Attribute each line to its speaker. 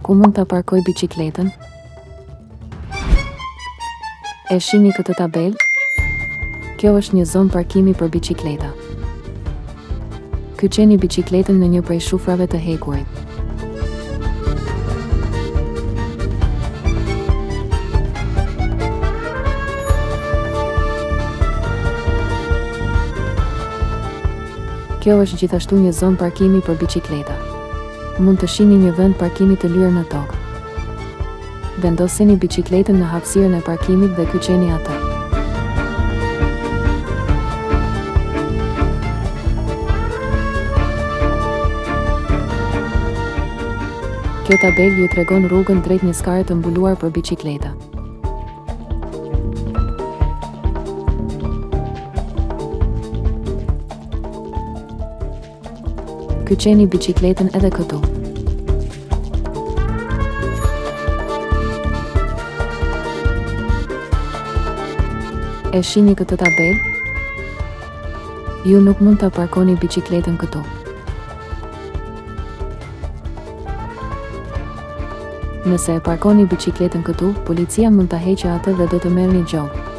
Speaker 1: Ku mund ta parkoj biçikletën? E shihni këtë tabelë? Kjo është një zonë parkimi për biçikleta. Kyçeni biçikletën në një prej shufrave të hekurit. Kjo është gjithashtu një zonë parkimi për biçikleta. Mund të shihni një vend parkimi të lyer në tokë. Vendoseni biçikletën në hapësirën e parkimit dhe kyçeni atë. Kjo tabelë ju tregon rrugën drejt një skare të mbuluar për biçikleta. Kyçeni biçikletën edhe këtu. E shihni këtë tabelë? Ju nuk mund ta parkoni biçikletën këtu. Nëse e parkoni biçikletën këtu, policia mund ta heqë atë dhe do të merrni gjobë.